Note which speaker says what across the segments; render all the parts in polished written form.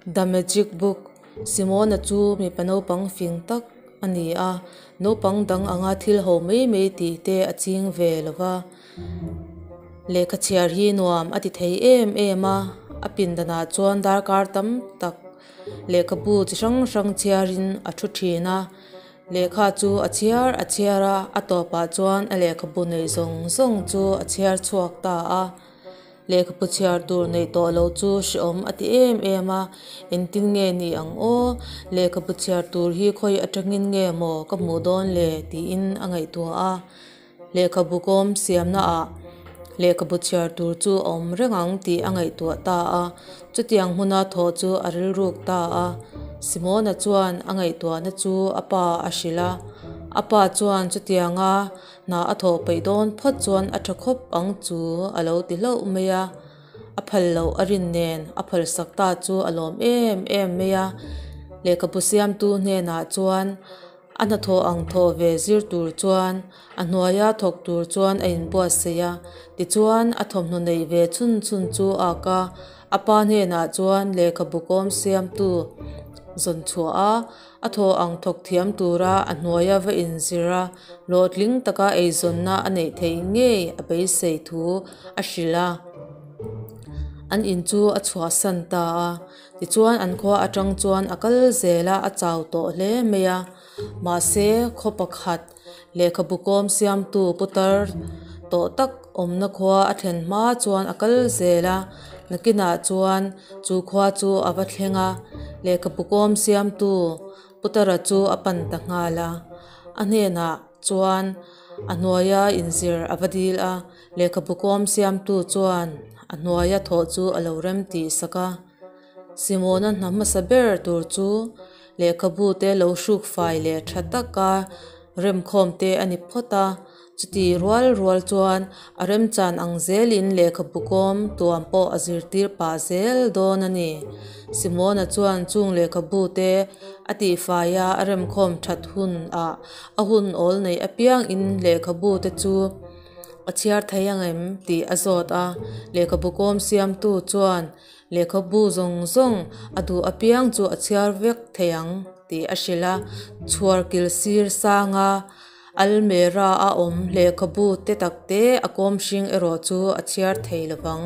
Speaker 1: The Magic Book, Simona chu mipa naupang fing tak a ni a, naupang dang anga thil ho mai mai tih te a ching ve lo va. Lehkha chhiar hi nuam a ti thei em em a, a pindanah chuan darkar tam tak lehkhabu chi hrang hrang chhiarin a thu thin a. Lehkha chu a chhiar a chhiar a, a tawpah chuan a lehkhabu neih zawng zawng chu a chhiar chhuak ta a. Lehkhabu chhiar tur neih tawh loh chu hrehawm a ti em em a, engtin nge ni ang aw, lehkhabu chhiar tur hi khawi atangin nge maw ka hmuh dawn le tiin a ngaihtuah a. Lehkhabu kawm siamna ah lehkhabu chhiar tur chu a awm reng ang tih a ngaihtuah ta a, chutiang hmuna thawh chu a rilruk ta a. Simona chuan a ngaihtuahna chu a pa a hrilh a, a pa chuan chutianga Hna a thawh peih dawn phawt chuan a tha khawp ang chu a lo ti hlauh mai a, a phal loh a rin nen a phal sak ta chu a lawm em em mai a. Lehkhabu siamtu hnenah chuan a hnathawh ang thawh ve zir tur chuan a hnuaia thawk tur chuan a inbuatsaih a, tichuan a thawmhnaw neih ve chhun chhun chu a ak a, a pa hnenah chuan lehkhabu kawm siamtu zawn chhuah a. A thaw ang thawk thiam tura a hnuaia va inzir a, hlawhtling taka eizawnna a neih theih ngei a beisei thu a hrilh a. An in chu a chhuahsan ta a, tichuan an khua atang chuan a kal zel a, a chau tawh hle mai a. Mahse, khaw pakhat lehkhabu kawm siamtu putar tawh tak awmna khua a thlen hma chuan a kal zel a, nakinah chuan chu khua chu a va thleng a, lehkhabu kawm siamtu putara chu a pan ta nghal a, a hnenah chuan a hnuaia inzir a va dil a, lehkhabu kawm siamtu chuan a hnuaia thawh chu a lo rem tih sak a. Simona hna hmasa ber tur chu lehkhabu te lo hruk fai leh tha taka remkhawm te a ni phawt a, chuti rual rual chuan a remchan ang zelin lehkhabu kawm tuam pawh a zirtir pah zel dawn a ni. Simona chuan chung lehkhabu te a tihfai a, a remkhawm that hun ah a hun awl neih apiangin lehkhabu te chu a chhiar thei ang em tih a zawt a, lehkhabu kawm siamtu chuan Lehkhabu zawng zawng a duh apiang chu a chhiar vek thei ang tih a hrilh a, chhuar kil sir sanga almera a awm lehkhabu te tak te a kawm hring erawh chu a chhiar thei lovang,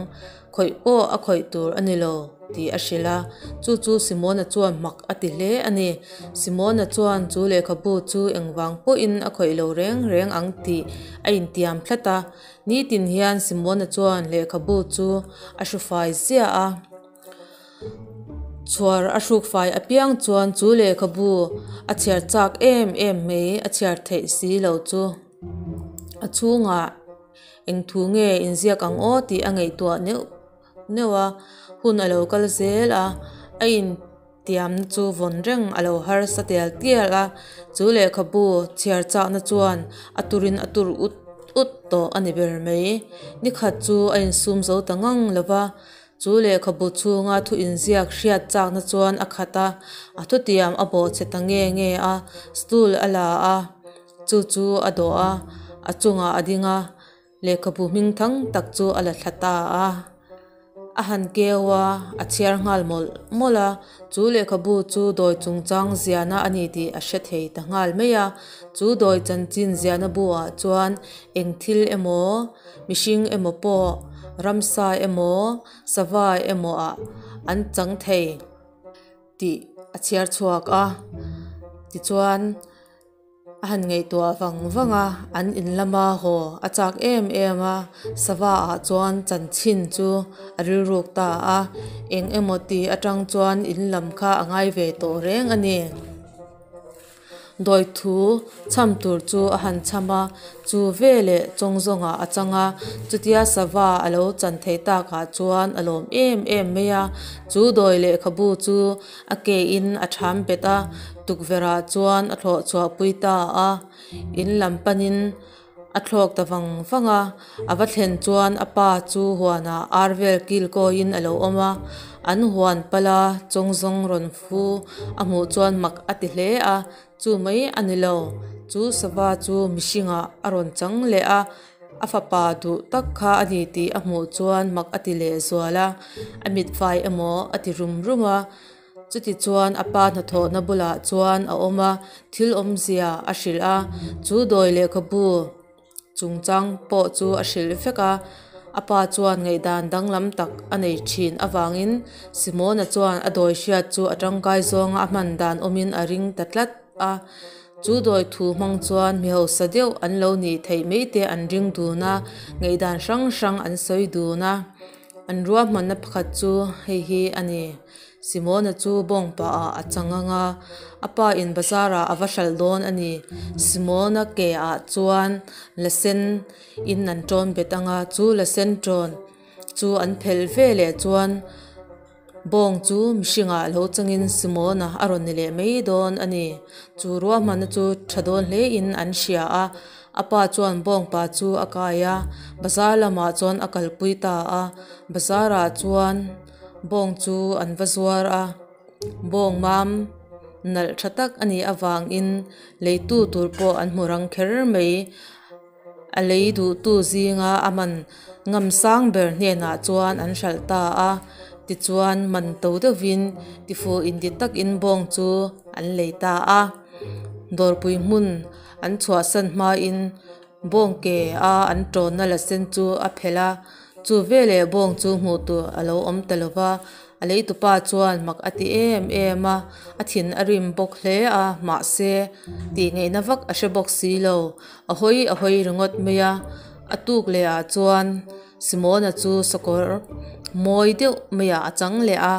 Speaker 1: khawih pawh a khawih tur a ni lo tih a hrilh a, chu chu Simona chuan mak a ti hle a ni. Simona chuan chu lehkhabu chu engvang pawhin a khawih lo reng reng ang tih a intiam tlat a, Nitin hian Simona chuan lehkhabu chu a hru fai ziah a, chhuar a hruk fai apiang chuan chu lehkhabu a chhiar chak em em mai a chhiar theih si lo chu a chhungah eng thu nge inziak ang aw tih a ngaihtuah neuh neuh a, hun a lo kal zel a, a in. Tiamna chu vawn reng a lo harsa tial tial a, chu lehkhabu chhiar chakna chuan a turin a tur ut ut tawh a ni ber mai. Nikhat chu a insum zo ta ngang lo va, chu lehkhabu chhunga thu inziak hriat chakna chuan a khat a, a thutiam a bawhchhe ta nge nge a, stool a la a, chu chu a dawh a, a chungah a ding a. Lehkhabu hming thang tak chu a la thla ta a, a han keu a, a chhiar nghal mawlh mawlh a, chu lehkhabu chu dawi chungchang ziahna a ni tih a hre thei ta nghal mai a, chu dawi chanchin ziahna bu ah chuan eng thil emaw, mihring emaw pawh, ramsa emaw, sava emaw ah an chang thei tih a chhiar chhuak a, tichuan. A han ngaihtuah vang vang a, an in lama haw a chak em em a, sava ah chuan chanchin chu a rilruk ta a, eng emaw ti atang chuan in lam kha a ngai ve tawh reng a ni. Dawi thu chham tur chu a han chham a, chu veleh chawng zawngah a chang a, chutia sava a lo chan theih takah chuan a lawm em em mai a, chu dawi lehkhabu chu A ke in a tham bet a, tukverh ah chuan a thlawh chhuah pui ta a, in lam panin a thlawk ta vang vang a, a va thlen chuan a pa chu huanah ar vel kil kawiin a lo awm a, an huan pala chawng zawng rawn fu a hmuh chuan mak a ti hle a, chu mai a ni lo, chu sava chu mihringah a rawn chang leh a. A fapa duh tak kha a ni tih a hmuh chuan mak a ti leh zual a, a mit fai emaw a ti rum rum a. Chutichuan a pa hnathawhna bulah chuan a awm a, thil awmzia a hrilh a, chu dawi lehkhabu chungchang pawh chu a hrilh vek a. A pa chuan ngaihdan danglam tak a nei thin avangin Simona chuan a dawi hriat chu a tangkai zawnga a hman dan awmin a ring ta tlat a. Chu dawi thu hmang chuan mi hausa deuh an lo nih theih mai te an ring dun a, ngaihdan hrang hrang an sawi dun a. An ruahmanna pakhat chu hei hi a ni. Simona chu bawngpa ah a chang ang a, a pa in bazar ah a va hralh dawn a ni. Simona ke ah chuan la sen in an tawn bet ang a, chu la sen tawn chu an phelh ve leh chuan bawng chu mihring ah lo changin Simona a rawn ni leh mai dawn a ni. Chu ruahmanna chu tha dawn hle in an hria a, a pa chuan bawngpa chu a kai a, bazar lamah chuan a kalpui ta a, bazar ah chuan. Bawng chu an va zuar a, bawng mam nalh tha tak a nih avangin leitu tur pawh an hmu rang kher mai. A lei duhtu zinga a man ngam sang ber hnenah chuan an hralh ta a, tichuan man to deuhvin tifuh inti takin bawng chu an lei ta a. Dawrpui hmun an chhuahsan hmain bawng ke a an tawnna la sen chu a phelh a. Chu veleh bawng chu hmuh tur a lo awm ta lo va, a leitupa chuan mak a ti em em a, a thin a rim bawk hle a, mahse tih ngaihna vak a hre bawk si lo, a hawi a hawi ringawt mai a, a tuk leh ah chuan Simona chu sakawr mawi deuh mai ah a chang leh a,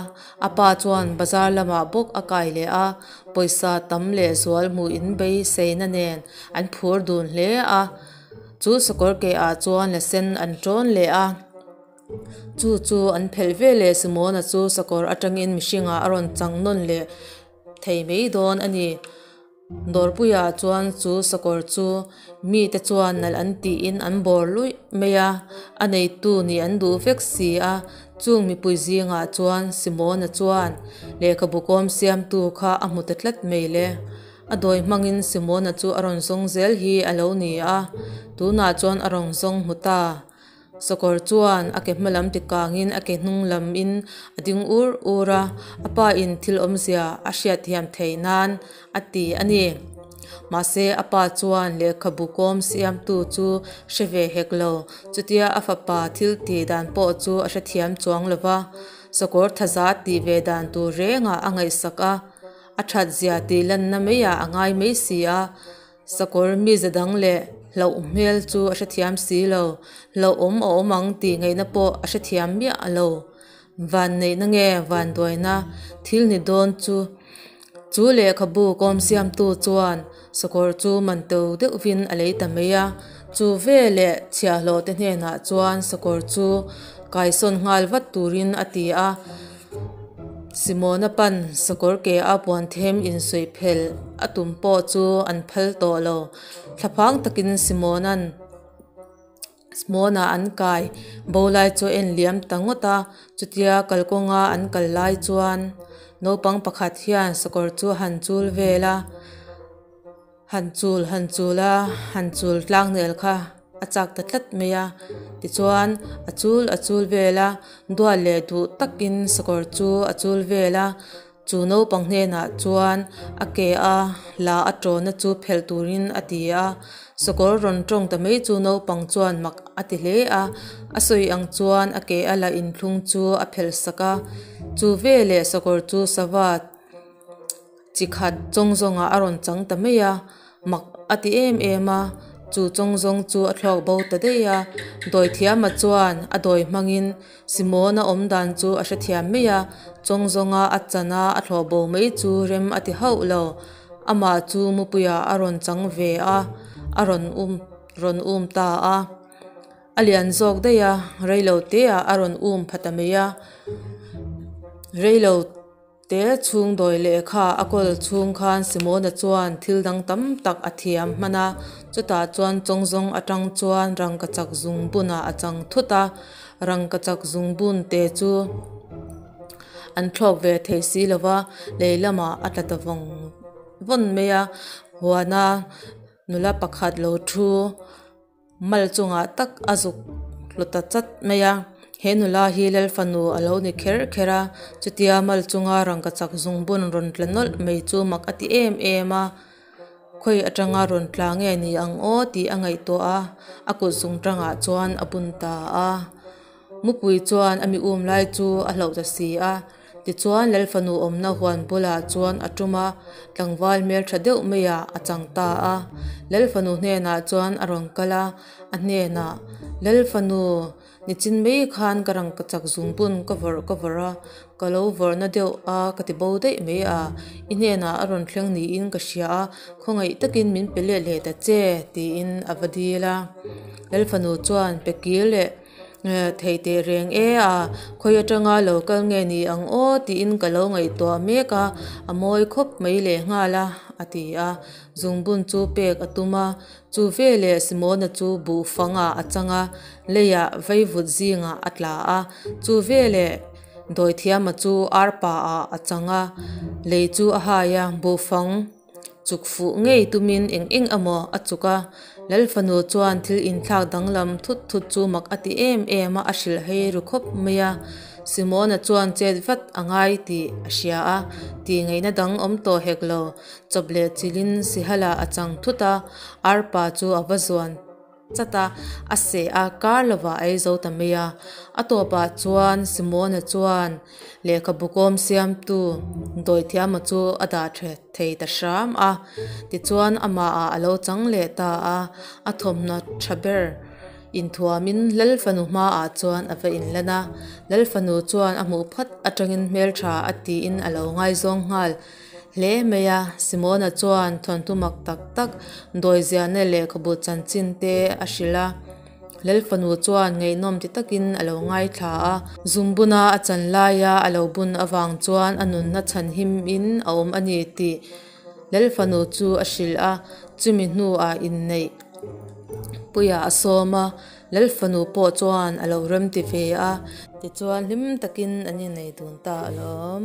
Speaker 1: a pa chuan bazar lamah bawk a kai leh a, pawisa tam leh zual hmuh in beiseina nen an phur dun hle a. Chu sakawr ke ah chuan la sen an tawn leh a, chu chu an phelh ve leh Simona chu sakawr atangin mihringah a rawn chang nawn leh thei mai dawn a ni. Dawrpuiah chuan chu sakawr chu mite chuan nalh an tiin an bawr luih mai a, a neitu nih an duh vek si a, chung mipui zingah chuan Simona chuan lehkhabu kawm siamtu kha a hmu ta tlat mai le. A dawi hmangin Simona chu a rawn zawng zel hi a lo ni a, tunah chuan a rawn zawng hmu ta. Sakawr chuan a ke hma lam ti kangin a ke hnung lamin a ding ur ur a, a pa in thil awmzia a hriatthiam theih nan a ti a ni. Mahse a pa chuan lehkhabu kawm siamtu chu hre ve hek lo, chutia a fapa thil tih dan pawh chu a hrethiam chuang lo va, sakawr thaza tih ve dan tur rengah a ngaihsak a. A that zia tih lanna maiah a ngai mai si a, sakawr mize dang leh hlauh hmel chu a hrethiam si lo, hlauhawm a awm ang tih ngaihna pawh a hrethiam miah lo. Vanneihna nge vanduaina thil ni dawn chu? Chu lehkhabu kawm siamtu chuan sakawr chu man to deuhvin a lei ta mai a, chu veleh chhiahhlawh te hnenah chuan sakawr chu kaisawn nghal vat turin a ti a. Simona pan sakawr ke a puan them insuih phelh a tum pawh chu an phal tawh lo. Thlaphang takin Simona'n Simona an kai bo lai chu a en liam ta ngawt a, chutia kalkawnga an kal lai chuan naupang pakhat hian sakawr chu a han chul vel a. Han chul han chul a, han chul tlang nel kha a chak ta tlat mai a. Tichuan a chul a chul vel a, duat leh duh takin sakawr chu a chul vel a. Chu naupang hnenah chuan a ke a la a tawna chu phelh turin a ti a. Sakawr rawn tawng ta mai chu naupang chuan mak a ti hle a. A sawi ang chuan a ke a la inthlung chu a phelh sak a. Chu veleh sakawr chu sava. Chi khat chawng zawngah a rawn chang ta mai a, mak a ti em em a, chu chawng zawng chu a thlawk bo ta daih a. Dawithiama chuan a dawi hmangin Simona awm dan chu a hrethiam mai a, chawng zawnga a chan a a thlawh bo mai chu rem a ti hauh lo. Amah chu mupuiah a rawn chang ve a, a rawn um rawn um ta a. A lian zawk daih a, reilo teah a rawn um pha ta mai a, reilo. Te chhung dawi lehkha a kawl chhung khan Simona chuan thil dang tam tak a thiam hman a, chutah chuan chawngzawng atang chuan rangkachak zungbunah a chang thut a, rangkachak zungbun te chu an thlawk ve thei si lo va, lei lamah a tla ta vawng vawn mai a, huana nula pakhat lo thu. Mal chungah tak a zuk hlu ta chat mai a. He nula hi Lal fanu a lo ni kher kher a, chutia mal chunga rangkachak zungbun rawn tla nawlh mai chu mak a ti em em a. Khawi atanga rawn tla nge ni ang aw tih a ngaihtuah a, a kut zungtangah chuan a bun ta a. Mupui chuan a mi um lai chu a hlauh ta si a, tichuan Lal fanu awmna huan bulah chuan a tum a, tlangval hmeltha deuh maiah a chang ta a. Lal fanu hnenah chuan a rawn kal a, a hnenah, Lal fanu, Nichin mai khan ka rangkachak zungbun ka vawrh ka vawrh a, ka lo vawrhna deuh a ka ti bo daih mai a, i hnenah a rawn thleng niin ka hria a, khawngaih takin min pe let leh ta che tiin a va dil a. Lalfanu chuan pe kir leh thei teh reng e a, khawi atanga lo kal nge ni ang aw tiin ka lo ngaihtuah mek a, a mawi khawp mai leh nghal a, a ti a. Zungbun chu pek a tum a, Chu veleh Simona chu buh fangah a chang a, leiah vaivut zingah a tla a. Chu veleh Dawithiama chu arpa ah a chang a, lei chu a hai a, buh fang chuk fuh ngei tumin eng eng emaw a chuk a. Lal fanu chuan thil inthlak danglam thut thut chu mak a ti em em a, a hrilh hei ru khawp mai a. Simona chuan chet vat a ngai tih a hria a, tih ngaihna dang awm tawh hek lo. Chawp leh chilhin Sihala a chang thut a, arpa chu a va zuan chat a, a seh a, kar lovah a ei zo ta mai a. A tawpah chuan Simona chuan lehkhabu kawm siamtu Dawithiama chu a dah tha thei ta hram a, tichuan amahah a lo chang leh ta a, a thawmhnaw tha ber inthuamin Lal fanu hmaah chuan a va inlan a. Lal fanu chuan a hmuh phat atangin hmeltha a tiin a lo ngaizawng nghal. Hle mai a, Simona chuan thawnthu mak tak tak dawiziahna lehkhabu chanchin te a hrilh a. Lal fanu chuan ngaihnawm ti takin a lo ngaithla a. Zumbuna a chan laia a lo bun avang chuan a nunna chhanhim in a awm a ni tih Lal fanu chu a hrilh a, chumi hnuah inneih puiah a sawm a. Lal fanu pawh chuan a lo remti ve a. Tichuan hlim takin an innei dun ta alawm.